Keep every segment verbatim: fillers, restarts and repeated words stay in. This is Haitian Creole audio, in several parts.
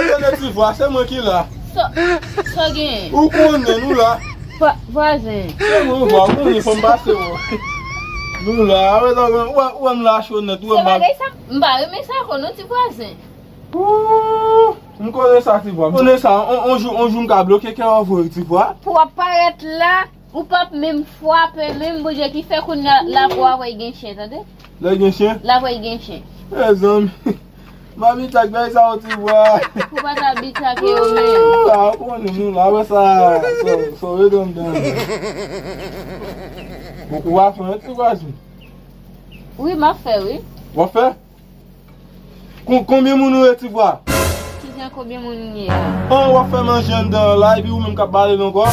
Tande ti vwa, se mwen ki la. Sa, sa gen? Ou konnen nou la. Vwa-, vwazen. Se mwen vwa, ou konnen fò m pase w. Nou la, a wè sa, ou wè, ou wè m la cho nèt, ou wè m pa. Se bagay sa, m pa renmen sa ko non ti vwazen. Ooh, m konnen sa ti vwa. M konnen sa, on, on jou, on jou m ka bloke kè w vre ti vwa. Pou w ap parèt la. Ou p ap menm frape menm, Bondye ki fè kounye a la pou w ap wè gen chen, tande? Lè gen chen? L ap wè gen chen. Mezanmi. Mamita k bay sa w ti vwa. Ou pa ta bitake yo menm. Ah, ou konnen nou la, wè sa, sa, sa w ret anndan. Bon, ou va fè yon ti vwa si. Wi, m ap fè, wi. W ap fè? Kon-, konbyen moun ou ye, ti vwa? Kijan konbyen moun m ye a? An, w ap fè manje anndan an la, epi ou menm k ap bale l ankò?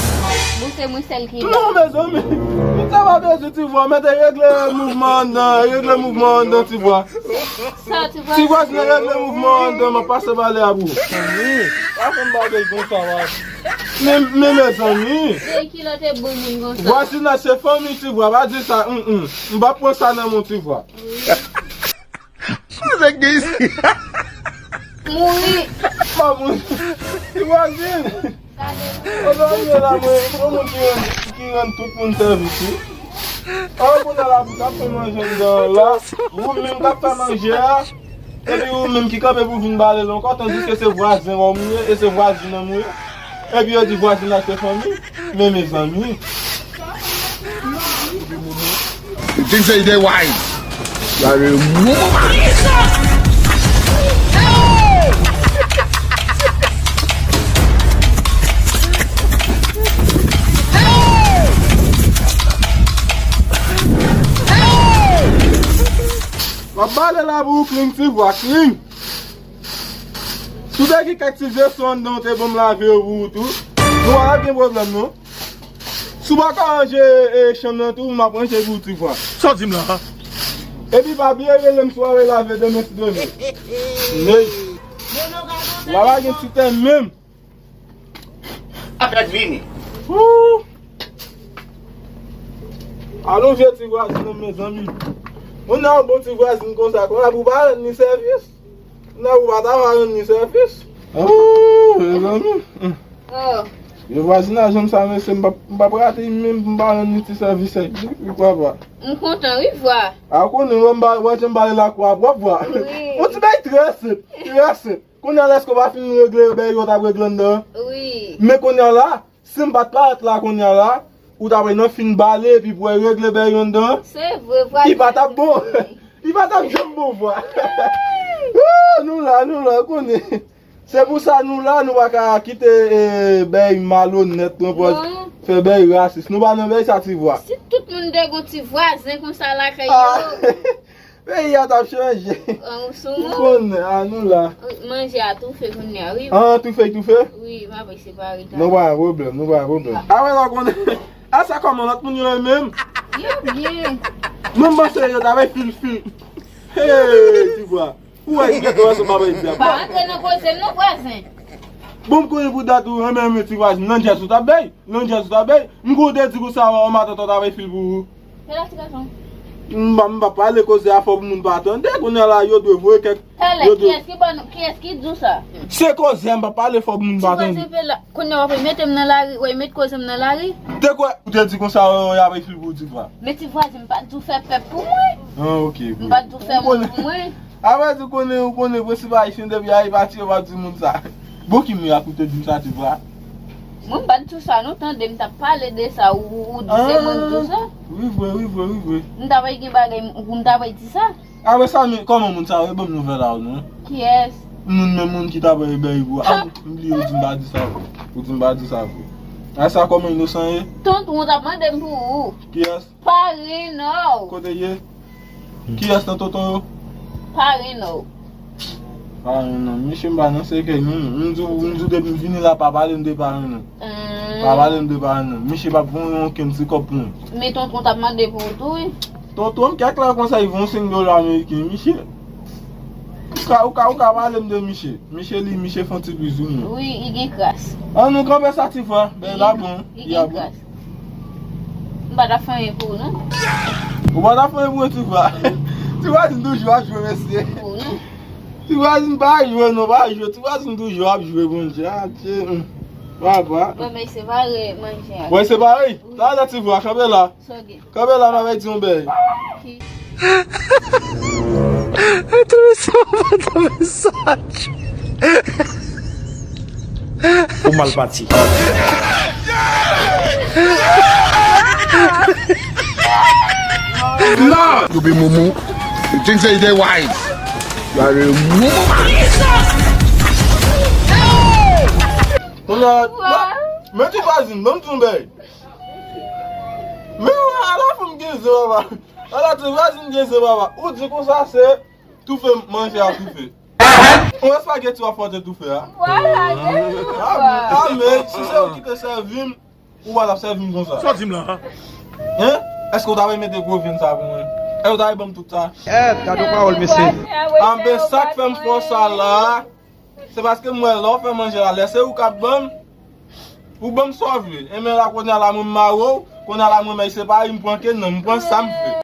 Bon, se mwen sèl ki la. Non, mezanmi. Moun sa pa bezwen, ti vwa. Mete regle mouvman anndan, regle mouvman anndan, ti vwa. Sa, ti vwa. Ti vwa, si regle mouvman anndan, m ap pase bale a pou ou. Pa fè m bagay konsa, wa. Men, men, mezanmi. Kilòt e bon moun konsa. Vwazinaj se fanmi, ti vwa. Pa di sa, mm, mm. M p ap pran sa nan men w, ti vwa. Sa nèg gen isi? Mouri. Pa mouri. Imajine. Pandan m ye la, mwen, mwen moun ki rann, ki rann tout moun sèvis, wi. An, kounye a la, pou k ap fè manje anndan la, ou menm k ap fè manje a, epi ou menm ki kanpe pou vin bale l ankò, tandiske se vwazen an w ye, e se vwazin an m ye. Epi yo di vwazinaj se fanmi. Men mezanmi. You think say they wise? Gade mou. M ap bale la pou ou, Kling, ti vwa, Kling. Si w te gen kèk ti veso anndan, w te ban m lave yo pou ou tou. Nou pa gen pwoblèm, non. Si w pa ka ranje, e, chanm nan tou, m ap ranje pou ou, ti vwa. Sa w di m la? Epi pa bliye rele m si w pa vle lave demen ti demen. Nèy. La pa gen ti tè menm. Avèk vini. Woo! Alon vye ti vwazin nan mezanmi. Moun nan yon bon ti vwazin konsa, konsa pou pa rann li sèvis. Nan ou pa ta va rann li sèvis. Oh, mezanmi. Oh. Yo vwazinaj janm sa, mesye, m p ap, m p ap rate menm pou m pa rann li ti sèvis sèk li, wi, papa. M kontan, wi, vwa. A, konnen, wè, m ba, wè, jan m bale lakou a pwòp, vwa. Wi. Yon ti bagay trè senp, trè senp. Kounye a la, èske w pa fin regle bagay yo t ap regle anndan an? Wi. Men kounye a la, si m pa t parèt la kounye a la, ou ta pral nan fin bale epi pou w regle bagay yo anndan an. Se vre, vwa. Li pa t ap bon. Li pa t ap janm bon, vwa. Woo, nou la, nou la, konnen. Se pou sa nou la, nou pa ka kite, e, bagay malonèt, pran pòz, fè bagay rasis. Nou pa nan bagay sa, ti vwa. Si tout moun te gon ti vwazen konsa lakay yo. Peyi a t ap chanje. An, ou sou mwen? Ou konnen, a nou la. Manje a toufe kounye a, wi. An, toufe, toufe? Wi, m ap separe ta. Nou pa gen pwoblèm, nou pa gen pwoblèm. A wè la konnen. A sa kòman lòt moun yo ye menm? Yo byen. Mwen panse yo ta bay fil fil. Hey, ti vwa. Ou wè, gen dwa sou papa Edi a. Pa antre nan koze m non, vwazen. Bon, m konnen pou dat ou renmen, renmen ti vwazen. Nan djèz ou t ap bay. Nan djèz ou t ap bay. M konnen w te di konsa, yon matant ou t ap bay fil pou ou. Kèl ati gason? M pa, m pa pale koze a fò pou moun pa tande. Kounye a la, yo dwe voye kèk. Talè, yo dwe. Kiyès ki ban nou, kiyès ki di w sa? Se koze a, m pa pale fò pou moun pa tande. Ti vwazen pe la. Kounye a w ap mete m nan lari, w ap met koze m nan lari. Te kwè, ou te di konsa, yo, y ap ekri pou ou ti vwa. Men ti vwazen, m pa t di w fè pèp pou mwen. Ah, ok, bon. M pa t di w fè moun pou mwen. Apre di konnen, ou konnen prensip ayisyen depi a pati, yo pa di moun sa. Bon, ki mirak ou te di m sa ti vwa? Mwen, m pa t di w sa, non, tande, m t ap pale de sa, ou, ou, ou di se mwen k di w sa. Wi, vre, wi, vre, wi, vre. M ta pral gen bagay, m, ou, m ta pral di sa. Apre sa, men, kòman moun sa yo, ban m nouvèl a yo, non? Kiyès? Moun, men moun ki ta bay bèy pou. Ah, m bliye, ou di m pa di sa vre. Ou di m pa di sa vre. A sa, kòman inosan ye? Tonton, ou t ap mande m pou ou. Kiyès? Parenn ou. Kote ye? Kiyès nan tonton yo? Parenn ou. Parenn ou. Misye m pa nan sekè, non. M di w, m di w depi m vini la, pa pale m de parenn ou. Hmm. Pa pale m de parenn ou. Misye p ap voye okenn ti kòb pou mwen. Men tonton t ap mande pou ou tou, wi. Tonton m kèk la konsa, li voye yon senk dola ameriken, misye. Ou ka, ou ka, ou ka pale m de misye. Misye li, misye fè yon ti bizou mwen. Wi, li gen kras. An nou kanpe sa ti vwa. Ben la bon. Li gen kras. M pa ta fè anyen pou ou, non. Ou pa ta fè anyen pou mwen, ti vwa. Ti vwa di m toujou ap jwe, mesye. Pou ou, non. Ti vwazin pa jwe non, pa jwe. Ti vwazin toujou ap jwe Bondye. Adye. Papa. Mwen, men separe manje a. Wè, separe? Talè ti vwa, kanpe la. Sa w gen? Kanpe la, m ap di yon bèy. Ki? Enteresan, enteresan. Ou mal pati. Lord! You be mumu. You think say you dey wise? You are a mumu man. Lord, men ti vwazin, ban m di yon bèy. Men ala fanm gen zen, papa. Ala ti vwazin gen zen, papa. Ou di konsa se toufe manje a toufe. Ou espageti w ap fòte toufe a. Vwala, gen zen. A, a, men si se ou ki te sèvi m, ou pa t ap sèvi m konsa. Sa w di m la? Hein? Èske w ta renmen te gwo vyann sa pou mwen? Èske w ta renmen ban m tout sa? Eh, gade yon pawòl, mesye. Anben, sa k fè m fè w sa la, se paske m wè lè w fè manje la, lè se ou k ap ban m, ou ban m sa w vle. Enben la, kounye a la, mwen m mare w, kounye a la, mwen, men se pa li m pran ke non, m pran sa m vle.